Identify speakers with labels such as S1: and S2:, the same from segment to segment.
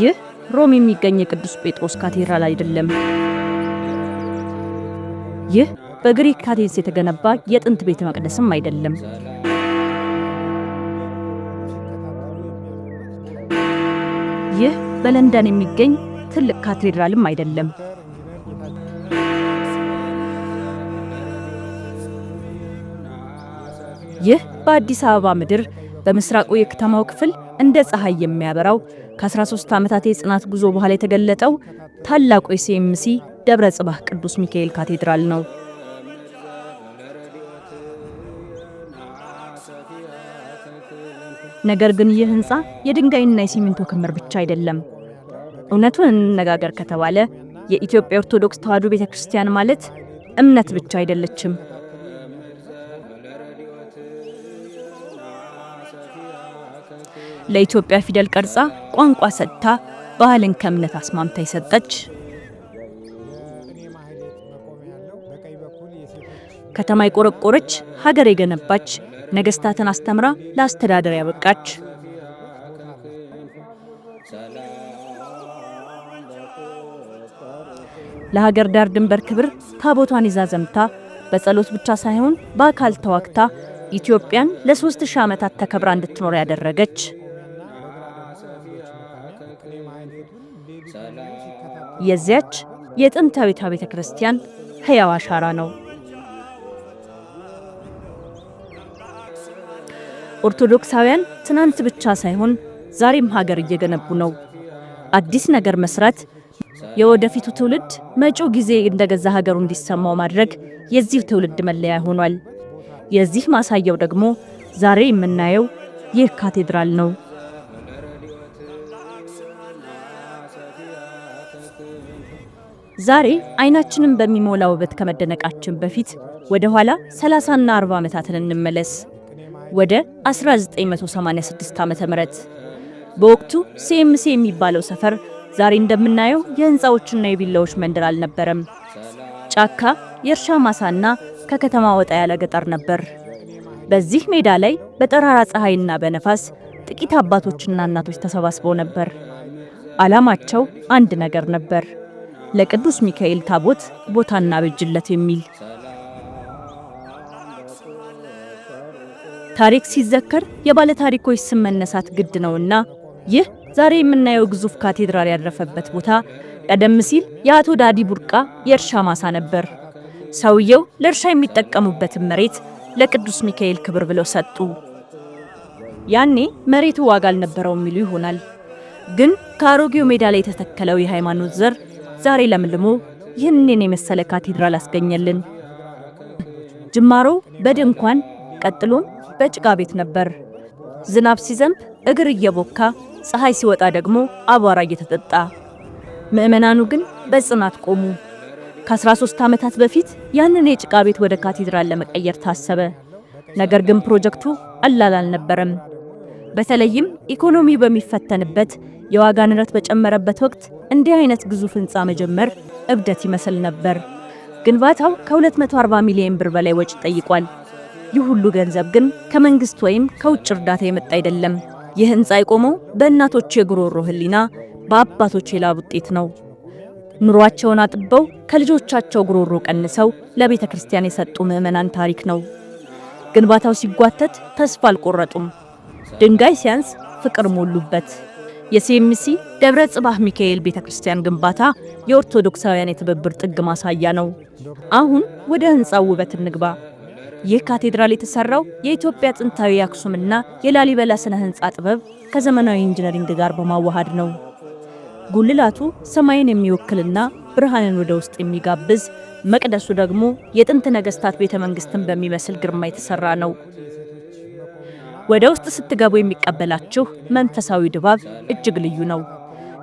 S1: ይህ ሮም የሚገኝ የቅዱስ ጴጥሮስ ካቴድራል አይደለም። ይህ በግሪክ አቴንስ የተገነባ የጥንት ቤተ መቅደስም አይደለም። ይህ በለንደን የሚገኝ ትልቅ ካቴድራልም አይደለም። ይህ በአዲስ አበባ ምድር በምስራቁ የከተማው ክፍል እንደ ፀሐይ የሚያበራው፣ ከ13 ዓመታት የጽናት ጉዞ በኋላ የተገለጠው ታላቁ የሲኤምሲ ደብረ ጽባህ ቅዱስ ሚካኤል ካቴድራል ነው። ነገር ግን ይህ ህንፃ የድንጋይና የሲሚንቶ ክምር ብቻ አይደለም። እውነቱን እንነጋገር ከተባለ የኢትዮጵያ ኦርቶዶክስ ተዋሕዶ ቤተክርስቲያን ማለት እምነት ብቻ አይደለችም። ለኢትዮጵያ ፊደል ቀርጻ፣ ቋንቋ ሰጥታ፣ ባህልን ከእምነት አስማምታ የሰጠች፣ ከተማ የቆረቆረች፣ ሀገር የገነባች፣ ነገስታትን አስተምራ ለአስተዳደር ያበቃች፣ ለሀገር ዳር ድንበር ክብር ታቦቷን ይዛ ዘምታ፣ በጸሎት ብቻ ሳይሆን በአካል ተዋግታ ኢትዮጵያን ለ3000 ዓመታት ተከብራ እንድትኖር ያደረገች፣ የዚያች የጥንታዊቷ ቤተ ክርስቲያን ሕያው አሻራ ነው። ኦርቶዶክሳውያን ትናንት ብቻ ሳይሆን ዛሬም ሀገር እየገነቡ ነው። አዲስ ነገር መስራት፣ የወደፊቱ ትውልድ መጪው ጊዜ እንደገዛ ሀገሩ እንዲሰማው ማድረግ የዚህ ትውልድ መለያ ሆኗል። የዚህ ማሳያው ደግሞ ዛሬ የምናየው ይህ ካቴድራል ነው። ዛሬ አይናችንን በሚሞላ ውበት ከመደነቃችን በፊት ወደ ኋላ 30ና 40 ዓመታትን እንመለስ። ወደ 1986 ዓ.ም። በወቅቱ ሲኤምሲ የሚባለው ሰፈር ዛሬ እንደምናየው የህንፃዎችና የቪላዎች መንደር አልነበረም። ጫካ፣ የእርሻ ማሳና ከከተማ ወጣ ያለ ገጠር ነበር። በዚህ ሜዳ ላይ በጠራራ ፀሐይና በነፋስ ጥቂት አባቶችና እናቶች ተሰባስበው ነበር። ዓላማቸው አንድ ነገር ነበር፤ ለቅዱስ ሚካኤል ታቦት ቦታ እናበጅለት የሚል። ታሪክ ሲዘከር የባለ ታሪኮች ስም መነሳት ግድ ነውና ይህ ዛሬ የምናየው ግዙፍ ካቴድራል ያረፈበት ቦታ ቀደም ሲል የአቶ ዳዲ ቡርቃ የእርሻ ማሳ ነበር። ሰውየው ለእርሻ የሚጠቀሙበትን መሬት ለቅዱስ ሚካኤል ክብር ብለው ሰጡ። ያኔ መሬቱ ዋጋ አልነበረውም የሚሉ ይሆናል። ግን ከአሮጌው ሜዳ ላይ የተተከለው የሃይማኖት ዘር ዛሬ ለምልሞ ይህንን የመሰለ ካቴድራል አስገኘልን። ጅማሮ በድንኳን፣ ቀጥሎም በጭቃ ቤት ነበር። ዝናብ ሲዘንብ እግር እየቦካ፣ ፀሐይ ሲወጣ ደግሞ አቧራ እየተጠጣ። ምዕመናኑ ግን በጽናት ቆሙ። ከ13 ዓመታት በፊት ያንን የጭቃ ቤት ወደ ካቴድራል ለመቀየር ታሰበ። ነገር ግን ፕሮጀክቱ ቀላል አልነበረም። በተለይም ኢኮኖሚው በሚፈተንበት፣ የዋጋ ንረት በጨመረበት ወቅት እንዲህ አይነት ግዙፍ ህንፃ መጀመር እብደት ይመስል ነበር። ግንባታው ከ240 ሚሊዮን ብር በላይ ወጪ ጠይቋል። ይህ ሁሉ ገንዘብ ግን ከመንግስት ወይም ከውጭ እርዳታ የመጣ አይደለም። ይህ ህንፃ የቆመው በእናቶች የጉሮሮ ህሊና፣ በአባቶች የላብ ውጤት ነው። ኑሯቸውን አጥበው፣ ከልጆቻቸው ጉሮሮ ቀንሰው ለቤተ ክርስቲያን የሰጡ ምዕመናን ታሪክ ነው። ግንባታው ሲጓተት ተስፋ አልቆረጡም። ድንጋይ ሲያንስ ፍቅር ሞሉበት። የሲኤምሲ ደብረ ጽባህ ሚካኤል ቤተክርስቲያን ግንባታ የኦርቶዶክሳውያን የትብብር ጥግ ማሳያ ነው። አሁን ወደ ህንፃው ውበት እንግባ። ይህ ካቴድራል የተሰራው የኢትዮጵያ ጥንታዊ የአክሱምና የላሊበላ ስነ ህንፃ ጥበብ ከዘመናዊ ኢንጂነሪንግ ጋር በማዋሃድ ነው። ጉልላቱ ሰማይን የሚወክልና ብርሃንን ወደ ውስጥ የሚጋብዝ፣ መቅደሱ ደግሞ የጥንት ነገስታት ቤተ መንግስትን በሚመስል ግርማ የተሰራ ነው። ወደ ውስጥ ስትገቡ የሚቀበላችሁ መንፈሳዊ ድባብ እጅግ ልዩ ነው።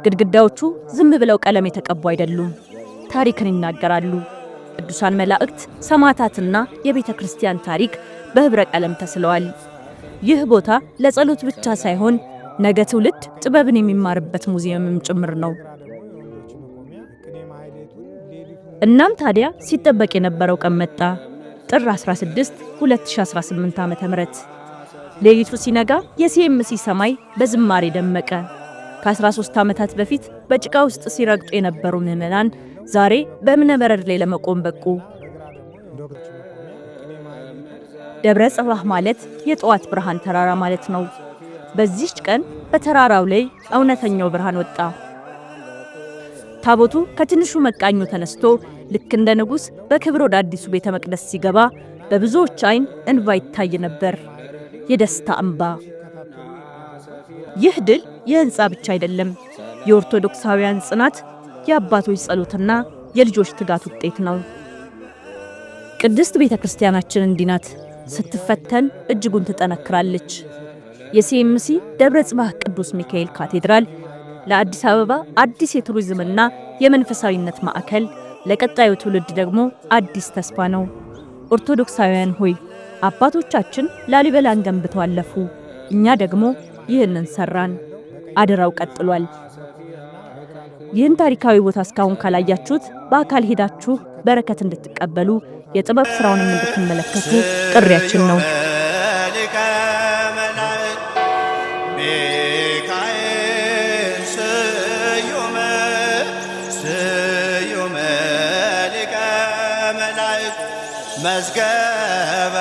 S1: ግድግዳዎቹ ዝም ብለው ቀለም የተቀቡ አይደሉም፣ ታሪክን ይናገራሉ። ቅዱሳን መላእክት፣ ሰማዕታትና የቤተ ክርስቲያን ታሪክ በህብረ ቀለም ተስለዋል። ይህ ቦታ ለጸሎት ብቻ ሳይሆን ነገ ትውልድ ጥበብን የሚማርበት ሙዚየምም ጭምር ነው። እናም ታዲያ ሲጠበቅ የነበረው ቀን መጣ። ጥር 16 2018 ዓ.ም። ሌሊቱ ሲነጋ የሲኤምሲ ሰማይ በዝማሬ ደመቀ። ከ13 ዓመታት በፊት በጭቃ ውስጥ ሲረግጡ የነበሩ ምዕመናን ዛሬ በእብነ በረድ ላይ ለመቆም በቁ። ደብረ ጽባህ ማለት የጠዋት ብርሃን ተራራ ማለት ነው። በዚህች ቀን በተራራው ላይ እውነተኛው ብርሃን ወጣ። ታቦቱ ከትንሹ መቃኞ ተነስቶ ልክ እንደ ንጉሥ በክብር ወደ አዲሱ ቤተ መቅደስ ሲገባ በብዙዎች ዓይን እንባ ይታይ ነበር። የደስታ እንባ። ይህ ድል የሕንፃ ብቻ አይደለም። የኦርቶዶክሳውያን ጽናት፣ የአባቶች ጸሎትና የልጆች ትጋት ውጤት ነው። ቅድስት ቤተ ክርስቲያናችን እንዲህ ናት። ስትፈተን እጅጉን ትጠነክራለች። የሲኤምሲ ደብረ ጽባህ ቅዱስ ሚካኤል ካቴድራል ለአዲስ አበባ አዲስ የቱሪዝምና የመንፈሳዊነት ማዕከል፣ ለቀጣዩ ትውልድ ደግሞ አዲስ ተስፋ ነው። ኦርቶዶክሳውያን ሆይ፣ አባቶቻችን ላሊበላን ገንብተው አለፉ። እኛ ደግሞ ይህንን ሰራን። አደራው ቀጥሏል። ይህን ታሪካዊ ቦታ እስካሁን ካላያችሁት በአካል ሄዳችሁ በረከት እንድትቀበሉ፣ የጥበብ ስራውንም እንድትመለከቱ ጥሪያችን ነው።
S2: ሊቀ መላእክት ሚካኤል ስዩም፣ ስዩም ሊቀ መላእክት መዝገበ